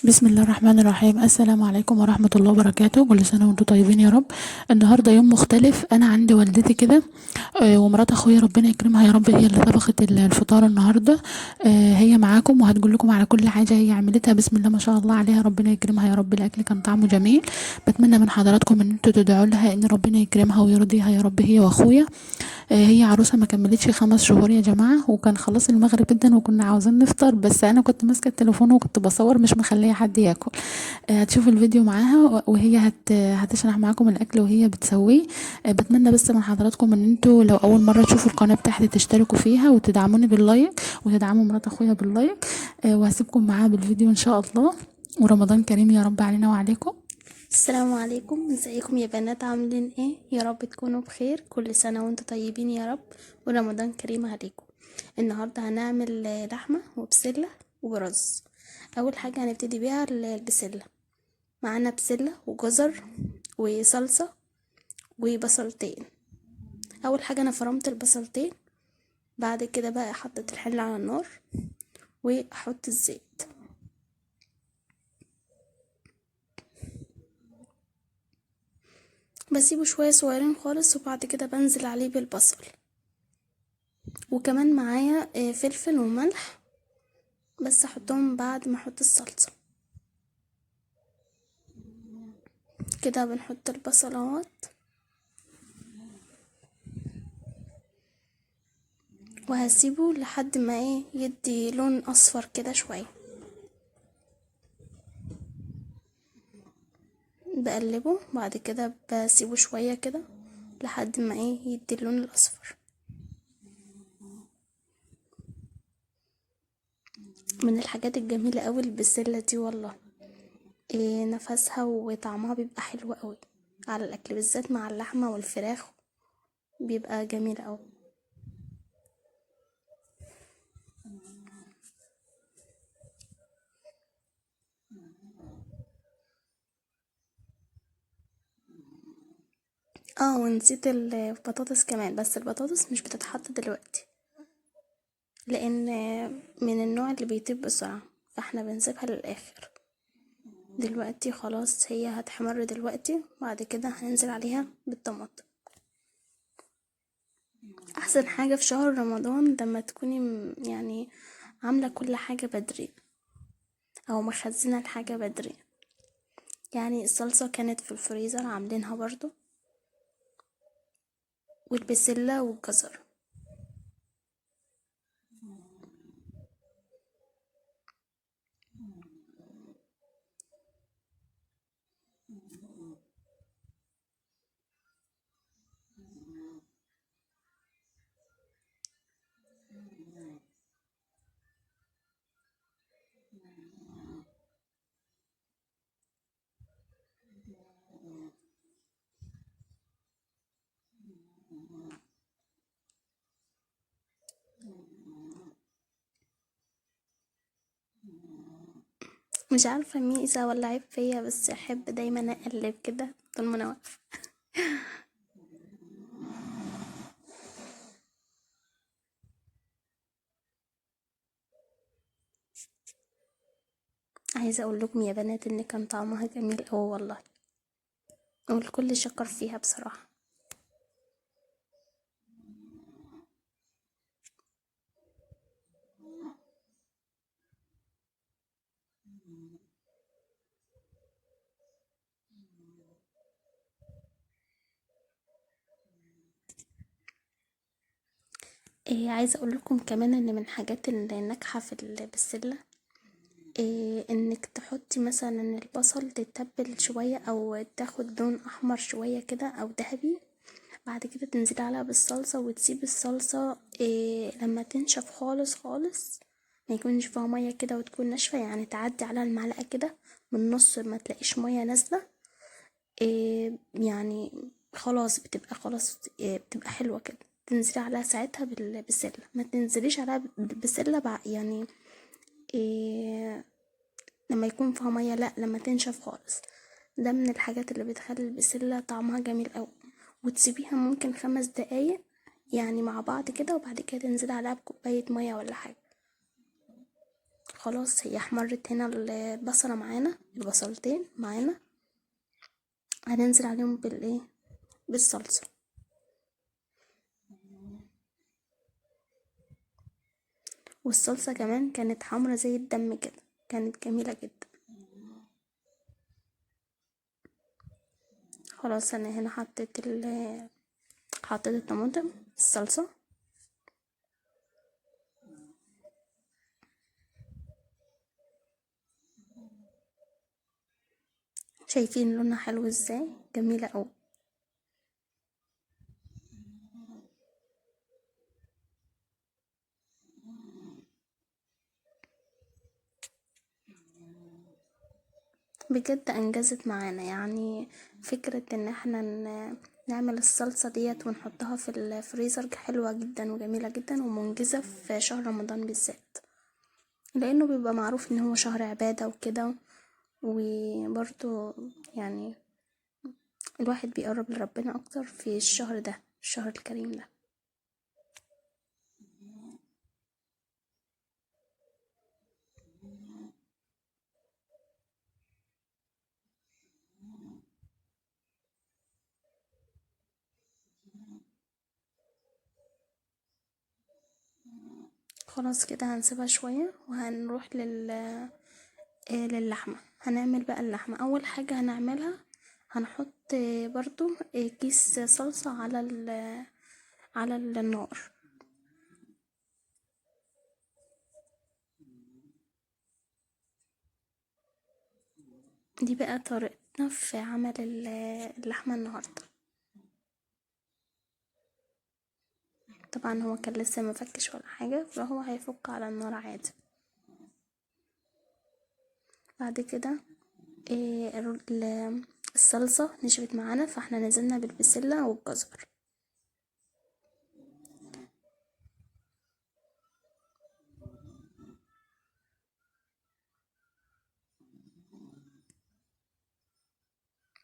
بسم الله الرحمن الرحيم. السلام عليكم ورحمة الله وبركاته. كل سنة وانتم طيبين يا رب. النهاردة يوم مختلف، انا عندي والدتي كده ومرات اخويا ربنا يكرمها يا رب، هي اللي طبخت الفطار النهاردة. هي معاكم وهتقول لكم على كل حاجة هي عملتها. بسم الله ما شاء الله عليها، ربنا يكرمها يا رب. الاكل كان طعمه جميل. بتمنى من حضراتكم ان انتوا تدعوا لها ان ربنا يكرمها ويرضيها يا رب، هي واخويا. هي عروسة ما كملتش 5 شهور يا جماعة، وكان خلاص المغرب جدا وكنا عاوزين نفطر، بس انا كنت ماسكة التليفون وكنت بصور مش مخلية حد ياكل. هتشوفوا الفيديو معاها وهي هتشرح معاكم الاكل وهي بتسويه. بتمنى بس من حضراتكم ان انتوا لو اول مرة تشوفوا القناة بتاعتي تشتركوا فيها وتدعموني بال like وتدعموا مرات اخويا بال like. وهسيبكم معاها بالفيديو ان شاء الله. ورمضان كريم يا رب علينا وعليكم. السلام عليكم، ازيكم يا بنات، عاملين ايه؟ يا رب تكونوا بخير. كل سنة وانتم طيبين يا رب، ورمضان كريم عليكم. النهاردة هنعمل لحمة وبسلة ورز. اول حاجة هنبتدي بيها البسلة. معانا بسلة وجزر وصلصة وبصلتين. اول حاجة انا فرمت البصلتين، بعد كده بقى حطيت الحلة على النار واحط الزيت. بسيبه شوية صغيرين خالص، وبعد كده بنزل عليه بالبصل، وكمان معايا فلفل وملح، بس احطهم بعد ما احط الصلصة. كده بنحط البصل اهوت، وهسيبه لحد ما يدي لون اصفر كده شوية. بقلبه بعد كده، بسيبه شوية كده لحد ما يدي اللون الاصفر. من الحاجات الجميلة قوي البسلة دي والله، نفسها وطعمها بيبقى حلو قوي على الاكل، بالذات مع اللحمة والفراخ بيبقى جميل قوي. ونسيت البطاطس كمان، بس البطاطس مش بتتحط دلوقتي لان من النوع اللي بيطيب بسرعة، فاحنا بنسيبها للاخر. دلوقتي خلاص هي هتحمر دلوقتي، بعد كده هننزل عليها بالطماطم. احسن حاجة في شهر رمضان لما تكوني يعني عاملة كل حاجة بدري او مخزنة الحاجة بدري. يعني الصلصة كانت في الفريزر عاملينها برضو، والبسلة والجزر. مش عارفة ميزة ولا عيب فيا، بس احب دايما اقلب كده طول ما انا واقفة. عايزة اقول لكم يا بنات ان كان طعمها جميل قوي والله، والكل شكر فيها بصراحة. عايزه اقول لكم كمان ان من الحاجات الناجحة في البسله انك تحطي مثلا البصل تتبل شوية او تاخد لون احمر شوية كده او ذهبي، بعد كده تنزلي عليها بالصلصه وتسيبي الصلصه لما تنشف خالص خالص، ما يكونش فيها مية كده وتكون ناشفة، يعني تعدي على المعلقة كده من النص ما تلاقيش مية نازله، يعني خلاص بتبقى خلاص، بتبقى حلوة كده. تنزلي عليها ساعتها بالبسله، ما تنزليش عليها بالبسله يعني لما يكون فيها مية، لا لما تنشف خالص. ده من الحاجات اللي بتخلي البسله طعمها جميل قوي. وتسيبيها ممكن 5 دقايق يعني مع بعض كده، وبعد كده تنزلي عليها بكوبايه مية ولا حاجة. خلاص هي احمرت هنا البصلة معانا، البصلتين معانا، هننزل عليهم بالايه، بالصلصة. والصلصة كمان كانت حمرا زي الدم كده، كانت جميلة جدا. خلاص انا هنا حطيت الطماطم الصلصة. شايفين لونها حلو ازاي، جميلة قوي. بجد انجزت معانا، يعني فكرة ان احنا نعمل الصلصة ديت ونحطها في الفريزر حلوة جدا وجميلة جدا ومنجزة في شهر رمضان بالذات، لانه بيبقى معروف ان هو شهر عبادة وكده، وبرضو يعني الواحد بيقرب لربنا اكتر في الشهر ده، الشهر الكريم ده. خلاص كده هنسيبها شوية وهنروح للحمة. هنعمل بقى اللحمة. اول حاجة هنعملها هنحط برضو كيس صلصة على النار. دي بقى طريقتنا في عمل اللحمة النهاردة. طبعا هو كان لسه ما فكش ولا حاجة، فهو هيفك على النار عادي. بعد كده الصلصة نشفت معانا، فاحنا نزلنا بالبسلة والجزر.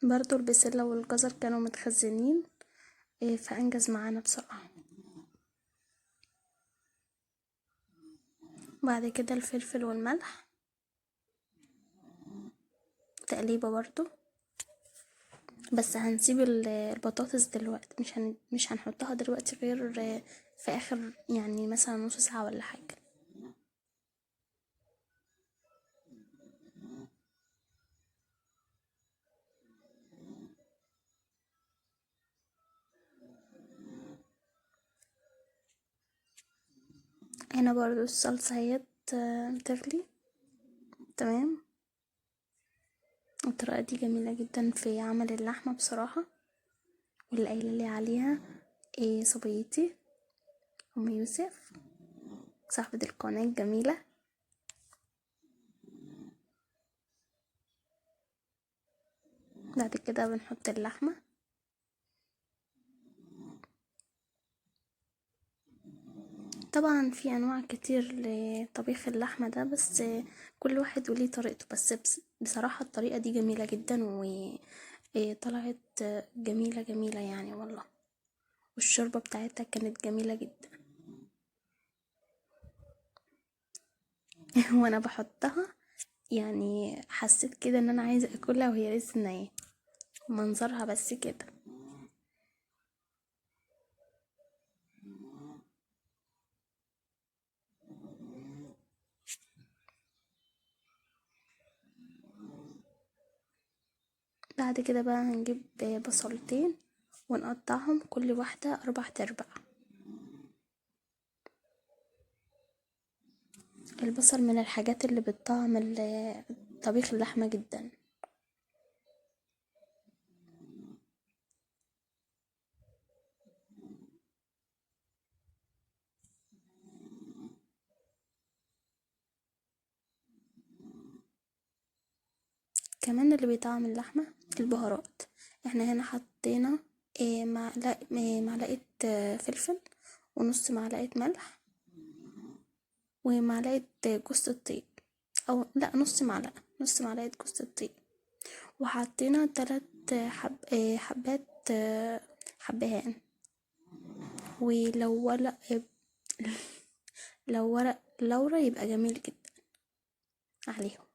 برضو البسلة والجزر كانوا متخزنين، فأنجز معانا بسرعة. بعد كده الفلفل والملح تقليبة برضو، بس هنسيب البطاطس دلوقتي، مش هنحطها دلوقتي غير في اخر يعني مثلا نص ساعة ولا حاجة. هنا برضو الصلصة اهي بتغلي. تمام. الطريقة دي جميلة جدا في عمل اللحمة بصراحة، واللي قايله لي عليها صبيتي ام يوسف صاحبة القناة الجميلة. بعد كده بنحط اللحمة. طبعا في انواع كتير لطبيخ اللحمة ده، بس كل واحد وليه طريقته، بس بصراحة الطريقة دي جميلة جدا وطلعت جميلة جميلة يعني والله، والشوربة بتاعتها كانت جميلة جدا. وانا بحطها يعني حسيت كده ان انا عايزة اكلها وهي لسه نايمة، منظرها بس كده. بعد كده بقى هنجيب بصلتين ونقطعهم كل واحدة 4/4. البصل من الحاجات اللي بتطعم طبيخ اللحمة جدا. كمان اللي بيطعم اللحمة البهارات. احنا هنا حطينا معلقة فلفل ونص معلقة ملح ومعلقة جوز الطيب، او لا نص معلقة، نص معلقة جوز الطيب، وحطينا 3 حبات حبهان، ولو ورق لو ورق لورا يبقى جميل جدا. عليهم.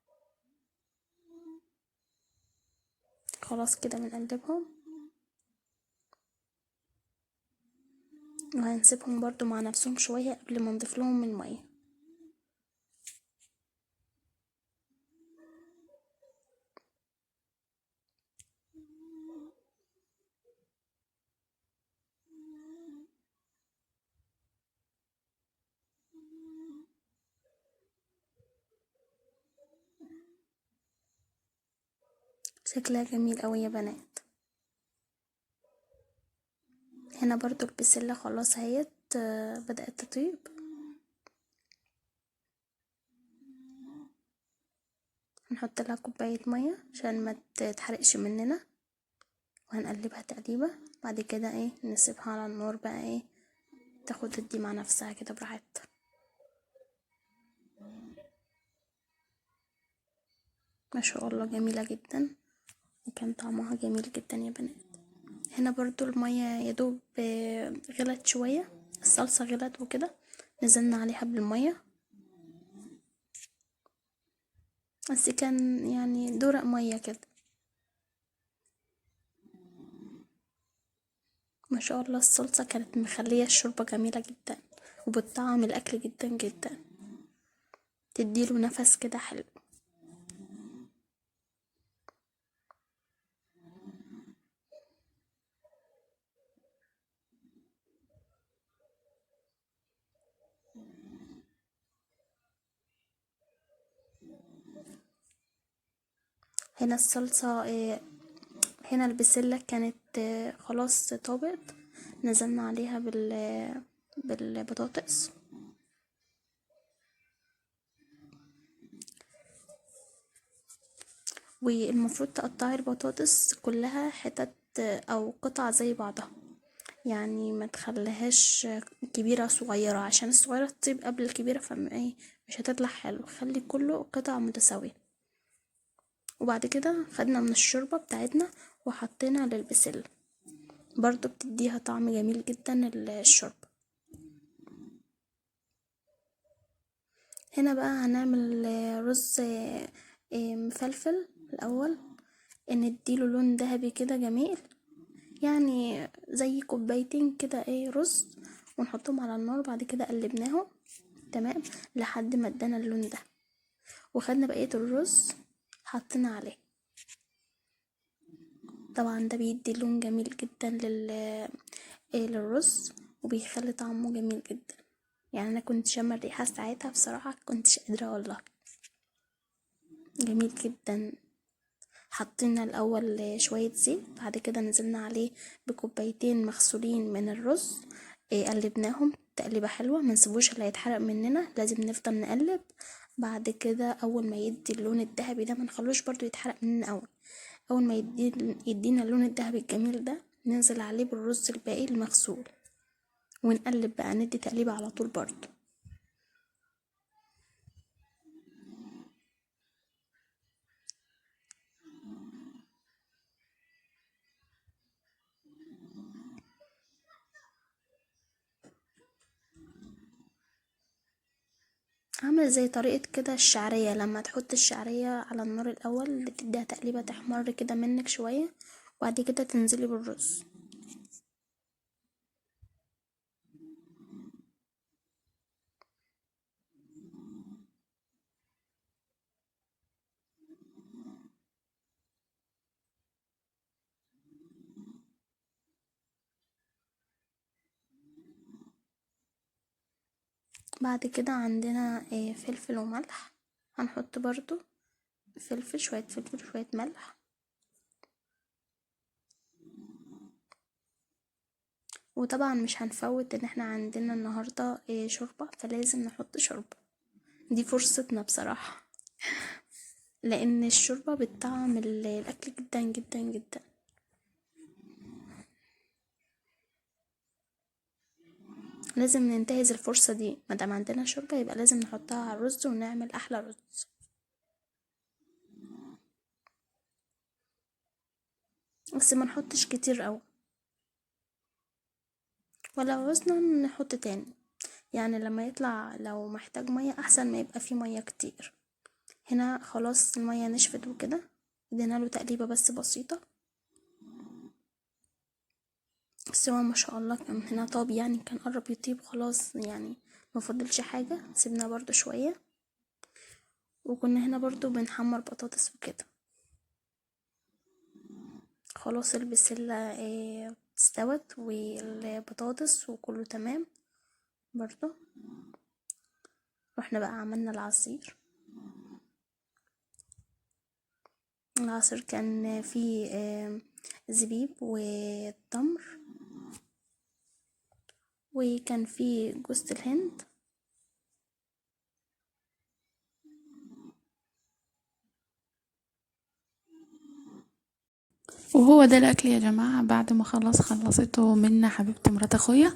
خلاص كده بنقلبهم، وهنسيبهم برضو مع نفسهم شوية قبل ما نضيف لهم المية. شكلها جميل قوي يا بنات. هنا برضو البسلة خلاص اهيت بدأت تطيب. هنحط لها كوباية مية عشان ما تتحرقش مننا، وهنقلبها تقليبة. بعد كده ايه نسيبها على النار بقى ايه تاخد تدي مع نفسها كده براحتها. ما شاء الله جميلة جدا، وكان طعمها جميل جدا يا بنات. هنا برضو المية يدوب غلت شوية، الصلصة غلت وكده، نزلنا عليها بالمية، بس كان يعني دورق مية كده. ما شاء الله الصلصة كانت مخلية الشوربة جميلة جدا، وبتطعم الأكل جدا جدا، تديله نفس كده حلو. هنا الصلصة هنا البسلة كانت خلاص طابت، نزلنا عليها بالبطاطس. والمفروض تقطعي البطاطس كلها حتت او قطع زي بعضها، يعني ما تخليهاش كبيرة صغيرة، عشان الصغيرة تطيب قبل الكبيرة فما ايه مش هتطلع حلو. خلي كله قطع متساوية. وبعد كده خدنا من الشوربة بتاعتنا وحطينا للبسلة، برضو بتديها طعم جميل جدا الشوربة. هنا بقى هنعمل رز مفلفل الأول، نديله لون ذهبي كده جميل، يعني زي كوبايتين كده ايه رز، ونحطهم على النار. بعد كده قلبناهم تمام لحد ما ادانا اللون ده، وخدنا بقية الرز حطينا عليه. طبعا ده بيدي لون جميل جدا للرز، وبيخلي طعمه جميل جدا. يعني انا كنت شامه الريحه ساعتها بصراحه، كنتش قادره والله، جميل جدا. حطينا الاول شويه زيت، بعد كده نزلنا عليه بكوبايتين مغسولين من الرز، قلبناهم تقليبه حلوه، ما نسيبوش اللي هيتحرق مننا، لازم نفضل نقلب. بعد كده اول ما يدي اللون الذهبي ده، ما نخلوش برضو يتحرق مننا قوي، اول ما يدينا اللون الذهبي الجميل ده، ننزل عليه بالرز الباقي المغسول، ونقلب بقى، ندي تقليبه على طول برضو. عامل زي طريقة كده الشعرية، لما تحط الشعرية على النار الأول تديها تقليبة تحمر كده منك شوية، وبعد كده تنزلي بالرز. بعد كده عندنا فلفل وملح، هنحط برضو فلفل، شوية فلفل شوية ملح. وطبعا مش هنفوت ان احنا عندنا النهاردة شوربة، فلازم نحط شوربة، دي فرصتنا بصراحة، لان الشوربة بتطعم الاكل جدا جدا جدا. لازم ننتهز الفرصة دي، ما دام عندنا شوربة يبقى لازم نحطها على الرز ونعمل احلى رز. بس ما نحطش كتير قوي، ولو عوزنا نحط تاني، يعني لما يطلع لو محتاج مية احسن ما يبقى فيه مية كتير. هنا خلاص المية نشفت وكده، ادينا له تقليبة بس بسيطة. بس هو ما شاء الله كان هنا طاب، يعني كان قرب يطيب خلاص، يعني ما فضلش حاجة، سيبناه برضو شوية. وكنا هنا برضو بنحمر بطاطس وكده. خلاص البسلة استوت والبطاطس وكله تمام. برضو رحنا بقى عملنا العصير. العصير كان فيه زبيب وتمر، وكان فيه جوز الهند. وهو ده الاكل يا جماعة بعد ما خلصته منا حبيبتي مرات اخويا.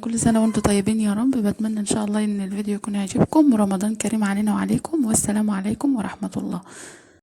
كل سنة وانتم طيبين يا رب. بتمنى ان شاء الله ان الفيديو يكون عجبكم، ورمضان كريم علينا وعليكم، والسلام عليكم ورحمة الله.